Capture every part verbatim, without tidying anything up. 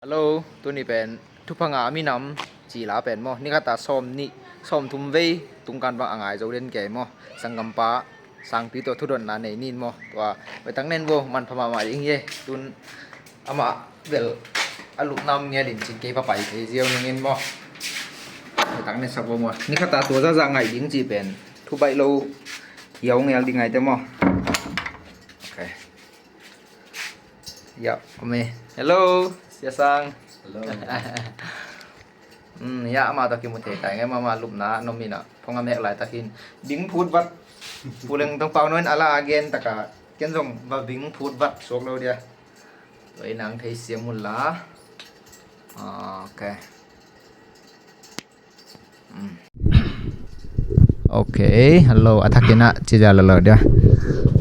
Hello, tuni pen thupha ngah minam cih la pen maw, ni khata sawm nih, sawm thum vei tungkan bang a ngai zo den kei maw. Sanggampa Sangpi tawh thudotna nei nin maw. Tua, tua tak nen bo, manpha mahmah ding hi e. Tun amah bel a lupna om ngiat in cin kei papai kei ziau ningin maw. Tua tak nen sak bo maw. Ni khata tua zahzah ngaih ding cih pen thu baih lo hiau ngel ding ngaite maw. Ok. Ya, ome. Hello, Sia Sang. Hello. Hmm, ya, ama tawh kimu thei tai ngai, mama lupna nom ina. Phong a mek lai takin. Ding phut vat. Pu Leng Tong Pau no in ala a gen taka. Ken zong va ding phut vat suak lo dia. Tua inang thei siam hula. Ok. Ok, hello, a thakin ah ci zia lolo dia.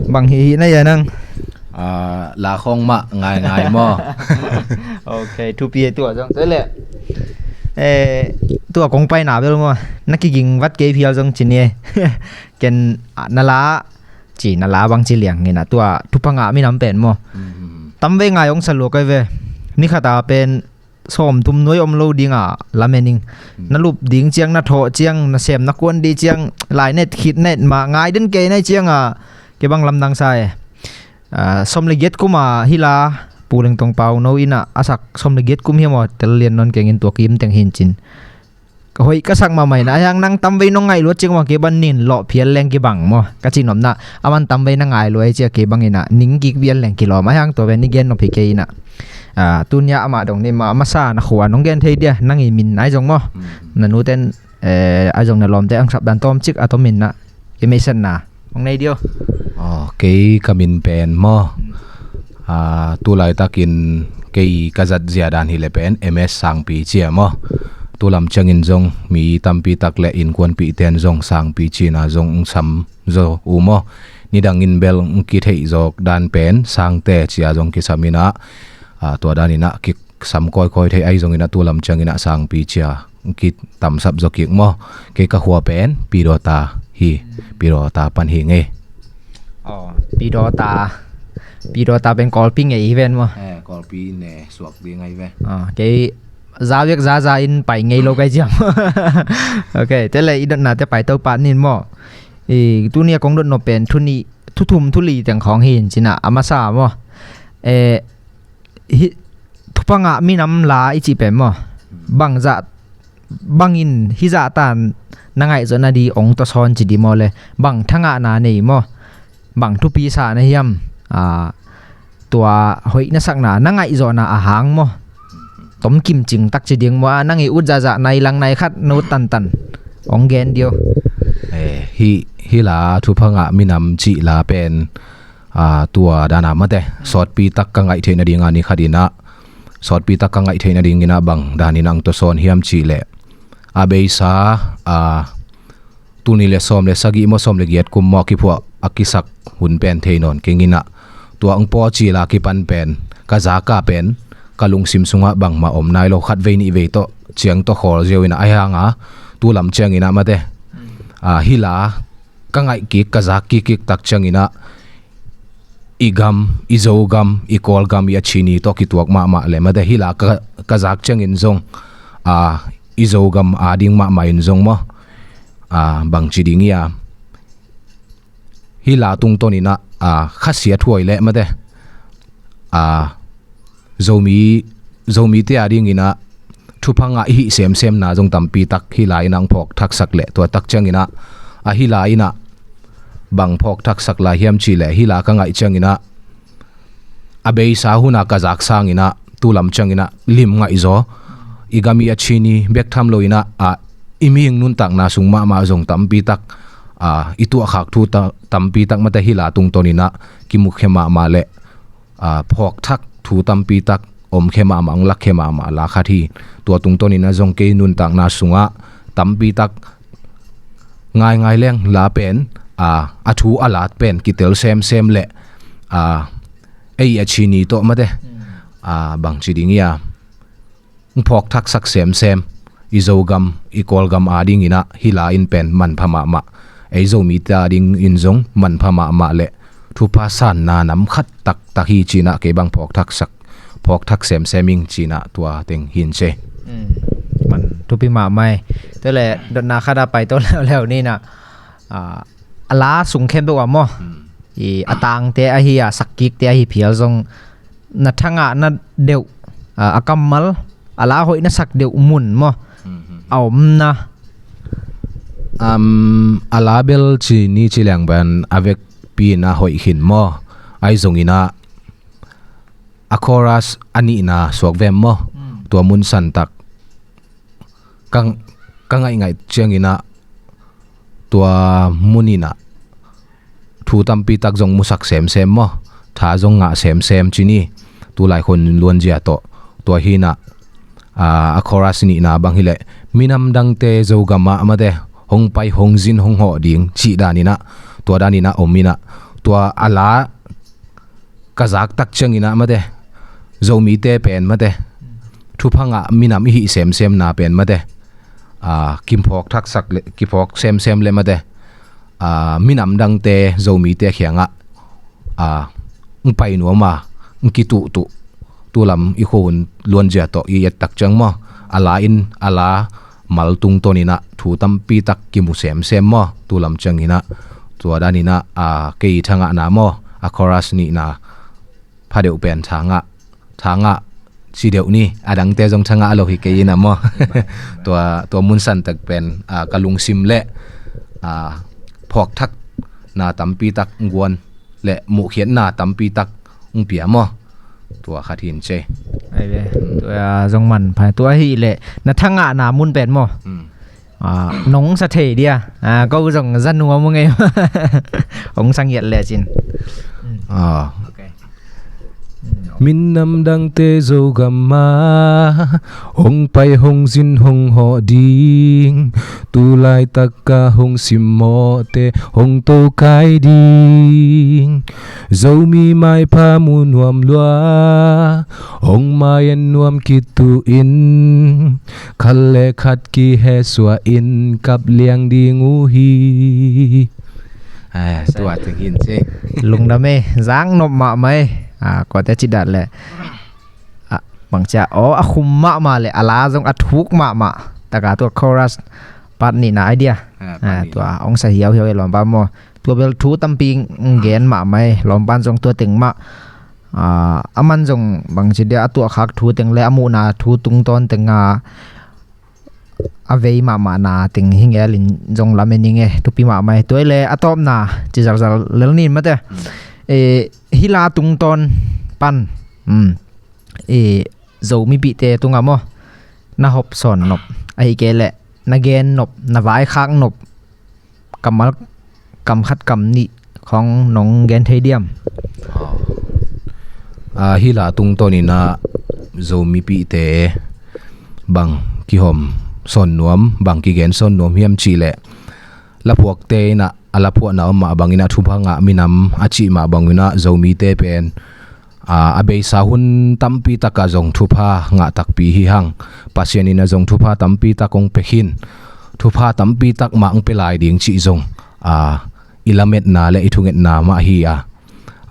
Bang hi hi na ya nang. Ah, la khong mah ngai ngai maw. Ok, thupi e tua zong. Tua le, eh, tua kong paina bel maw, na kiging vat kei phial zong ci ni e. Ken, ah, na la ci, na la bang ci liang ngina tua thupha ngah minam pen maw. Tam vei ngai ong sa lua kai ve. Ni khata pen sawm thum nuai om lo ding a lamen ing. Na lup ding ciang, na thawh ciang, na sem na kuan ding ciang, lai net khit net mah ngai den kei nai ciang a, kei bang lamdang sa e. Ah, sawm le giat kum a hi la, Pu Leng Tong Pau no ina a sak sawm le giat kum hi maw, tel lian non kengin tua kim teng hin cin. Ka hoih ka sak mahmah ina, a hiang nang tam vei nong ngaih luat ciang maw, kei ban nin lawh phial leng kibang maw. Ka ci nopna, a man tam vei na ngai luat ai cia kei bang ina, ning kik vial leng kilawm. A hiang tua ven i gen nop hi kei ina. Ah, tunia amah dong ni ma, masa na khua nong gen thei dia, nang i min ai zong maw. Na nuten, eh, ai zong na lawmte ang sap dan tawm cik a tom ina. I meisanna hong nei dio. Oh, kei ka min pen maw. Ah, tu laitakin kei ka zat zia dan hi le pen M S Sangpi cia maw. Tu lam ciangin zong mi tampi tak le innkuanpihten zong Sangpi cina zong sam zo u maw. Nidangin bel kitheih zawk dan pen Sangte cia zong kisam ina. Ah, tua dan ina kisam kawikawi thei ai zong ina tu lam ciang ina Sangpi cia kitamsap zaw kik maw. Kei ka khua pen Pidawta hi, Pidawta pan hi ngei. Oh, Pidawta. Pidawta pen Kawlpi ngei hi ven maw. Eh, Kawlpi ne suak ding ai ve. Ah, kei za vek za za in pai ngei lo kai ziam. Ok, te le i dotna te pai to pat nin maw. I tunia kong dot no pen thu ni, thu thum thu li teng khawng hin cina a masa maw. Eh, hi, thupha ngah minam la i cih pen maw. Bang zah, bangin hi zah tan na ngaihzawhna di ong tawsawn ci di maw le. Bang thangahna nei maw. Bang thupi sa na hiam. Ah, tua hoih na sakna, na ngaihzawhna a hang maw. Tom kim cing tak ci ding maw, a nang i ut zahzah nai lang nai khat na ut tantan. Ong gen dio. Eh, hi, hi la thupha ngah minam cih la pen. Ah, tua dana mate. Sawtpi tak ka ngaih theih nading a ni khat ina. Sawtpi tak ka ngaih theih nading ina bang dan ina ang tawsawn hiam cih le. A beisa, ah, tul nih le sawm le sagih maw sawm le giat kum maw kiphuah a kisak hun pen thei nawn keng ina. Tua ang paw cila kipan pen ka zaka pen ka lungsim sungah bangmah om nai lo, khat vei nih vei tawh ciang tawh khawl ziau ina a hianga tu lam ciang ina mate. Ah, hi la ka ngaih kik, ka zak kik kik tak ciang ina i gam, i Zogam, i Kawlgam, i a chini tawh kituak mahmah le mate hi la ka, ka zak ciangin zong, ah, i Zogam a ding mahmah in zong maw. Ah, bang ci ding ia. Hi la tungtawn ina, ah, khasiat huai le mate. Ah, Zomi, Zomi te a ding ina thupha ngah i hih semsemna zong tampi tak hi la ina ang phawk thaksak le tua tak ciang ina, ah, hi la ina bang phawk thaksak lai hiam cih le hi la ka ngaih ciang ina a beisa huna ka zak sang ina tu lam ciang ina lim ngaih zaw. I gam i a chini bek tham lo ina, ah, i mihing nuntakna sung mahmah zong tampi tak, ah, i tuahkhak thu ta, tampi tak mate hi la tungtawn ina kimukhia mahmah le, ah, phawk thak thu tampi tak om khia mahmah, ong lak khia mahmah la khat hi. Tua tungtawn ina zong kei nuntakna sungah tampi tak ngaingai leng la pen, ah, a thu a lat pen kitel semsem le, ah, ei a chini tawh mate. Ah, bang ci ding ia. Phawk thaksak semsem i Zogam, i Kawlgam a ding ina hi la in pen manpha mahmah. Ei Zomi te a ding in zong manpha mahmah le thupha sanna nam khat taktak hi cina kei bang phawk thaksak, phawk thak semsem ing ci-in ah tua teng hi in ci. Mm. Man thupi mahmah hi. Tua leh dotna khat ah pai to leuleu ni in ah, ah, a la sung khempeuh ah maw. Mm. I a tangte ahi a, sakkikte ahi phial zong na thangahna deuh, ah, a kammal, a la hoih na sak deuh mun maw. Mm, mm, mm. A omna. Um, a la bel ci ni ci leng pen a vekpi in ah hoih khin maw. Ahi zongin ah a chorus a nihna suak vem maw. Mm. Tua mun santak ka, ka ngaihngaih ciangin ah tua mun in ah thu tampi tak zong musak semsem maw, tha zong ngah semsem ci ni. Tulai hun luanzia tawh tua hi in ah, a, a chorus nihna bang hi leh, minam dangte Zogam ah mate hong pai hong zin hong hawh ding cih dan in ah, tua dan in ah om in ah, tua a la ka zak tak ciangin ah mate, Zomite pen mate, thupha ngah minam i hih semsemna pen mate, a, kiphawk thaksak le, kiphawk semsem le mate, a, minam dangte Zomite kiangah, a, hong pai nuam a, hong kituhtuh, tu lam i khua hun luanzia tawh i et tak ciang maw, a la in, a la mal tungtawn in ah thu tampi tak kimu semsem maw, tu lam ciangin ah, tua dan in ah, a, kei thangahna maw, a chorus nihna pha deuh pen tha ngah, tha ngah ci deuh ni, a dangte zong tha ngah lo hi kei in ah maw. Tua, tua mun santak pen, a, ka lungsim le, a, phawk thakna tampi tak hong guan le muhkhiatna tampi tak hong pia maw. Tua khat hi in ci. Ai ve, tua zong manpha, tua hi leh na thangahna mun pen maw. Hmm. A, nong sa thei dia. A, ko zong za nuam uh ngei. Hong sa ngiat le cin. Hmm. A. Ok. Hmm. Minam dangte Zogam ah hong pai hong zin hong hawh ding, tulaitak a hong simmawhte hong tokai ding. Zomi maipha mu nuam lua, hong mai-an nuam kituh in, khat le khat kihehsuah in kap liang ding uh hi. Ai, tua teng hi in ci. Lungdam e, zak nop mahmah e. A, kuate cih dan le, a, bang cia, aw, a khum mahmah le a la zong a thuk mahmah. Taka tua chorus part nihna idea. A, part nihna. A, tua hong sa hiauhiau e lawmpa maw. Tua bel thu tampi gen mahmah e, lawmpan zong tua teng mah. A, aman zong bangci dia a tuahkhak thu teng le a muhna thu tungtawn teng a, a vei mahmahna teng hi ngel in zong lamen ing e, thupi mahmah e. Tua le a tawpna ci zalzal lel ni in mate. Hmm. E, hih la tungtawn pan, hmm, e, Zomipihte tungah maw, na hawmsawn nop, ahih kei leh na gen nop, na vaikhak nop, kammal kam khat kam nih khawng nong gen thei diam? A, hih la tungtawn in ah Zomipihte bang kihawmsawn nuam, bang kigensawn nuam hiam cih leh, laphuakte in ah a laphuahna om mah bangin ah thupha ngah minam a cih mah bangin ah Zomite pen, a, a beisa hun tampi takah zong thupha ngah takpi hi hang. Pasian in ah zong thupha tampi tak hong pia khin, thupha tampi tak mah hong pia lai ding cih zong, a, i lametna le i thungetna mah hi a.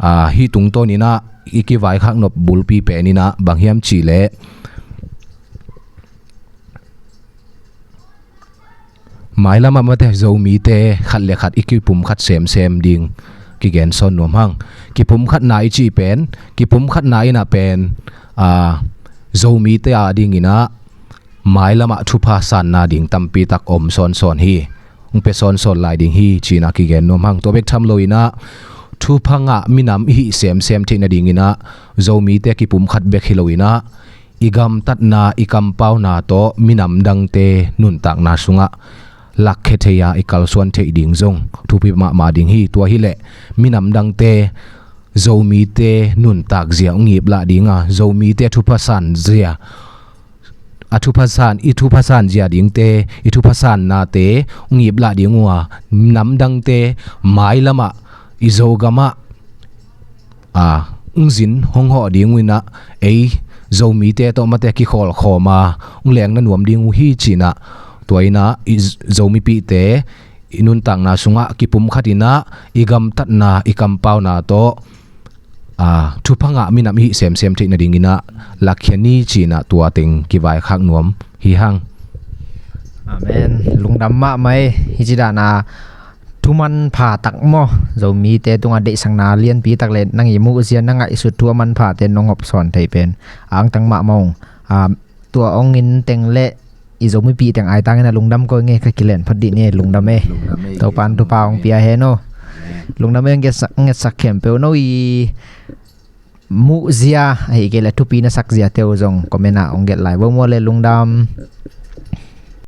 A, hih tungtawn in ah i kivaikhak nop bulpi pen in ah bang hiam cih leh, mailam ah mate Zomite khat le khat i kipumkhat semsem ding kigensawn nuam hang. Kipumkhatna i cih pen, kipumkhatna in ah pen, a, Zomite a dingin ah mailam ah thupha sanna ding tampi tak om sawnsawn hi. Hong pia sawnsawn lai ding hi ci-in ah kigen nuam hang. Tua bek tham loin ah thupha ngah minam i hih semsem theih nadingin ah Zomite kipumkhat bek hi loin ah i gamtatna, i kampauna tawh minam dangte nuntakna sungah lakkhia thei a, i kalsuan theih ding zong thupi mahmah ding hi. Tua hi leh minam dangte Zomite nuntak zia hong iplah ding a, Zomite thupha san zia, a thupha san, i thupha san zia dingte, i thupha sannate hong iplah ding uh a, nam dangte mailam ah i Zogam ah, a, hong zin hong hawh ding uh in ah, ei Zomite tawh mate kikhawlkhawm a, hong lengna nuam ding uh hi ci-in ah, tua in ah i Z-, Zomipihte i nuntakna sungah kipumkhat in ah i gamtatna, i kampauna tawh a, thupha ngah minam i hih semsem theih nadingin ah lakhia ni ci-in ah tua teng kivaikhak nuam hi hang. Amen. Lungdam mahmah ei. Hih ci dan a thu manpha tak maw, Zomite tungah deihsakna lianpi tak le nang i muhzia na ngaihsut thu a manphate nong hopsawn thei pen a angtang mahmah ung. A, tua hong in teng le i Zomipih teng aitangin a lungdam koi nge, ka kilen phot dih ni. Lungdam ei. Lungdam ei. Topa'n thupha hong pia hen aw. Amen. Lungdam ei. Ngetsak, ngetsak khempeuh no i muhzia ahi kei le thupi na sakziate uh zong comment ah hong gelh lai vo maw le. Lungdam.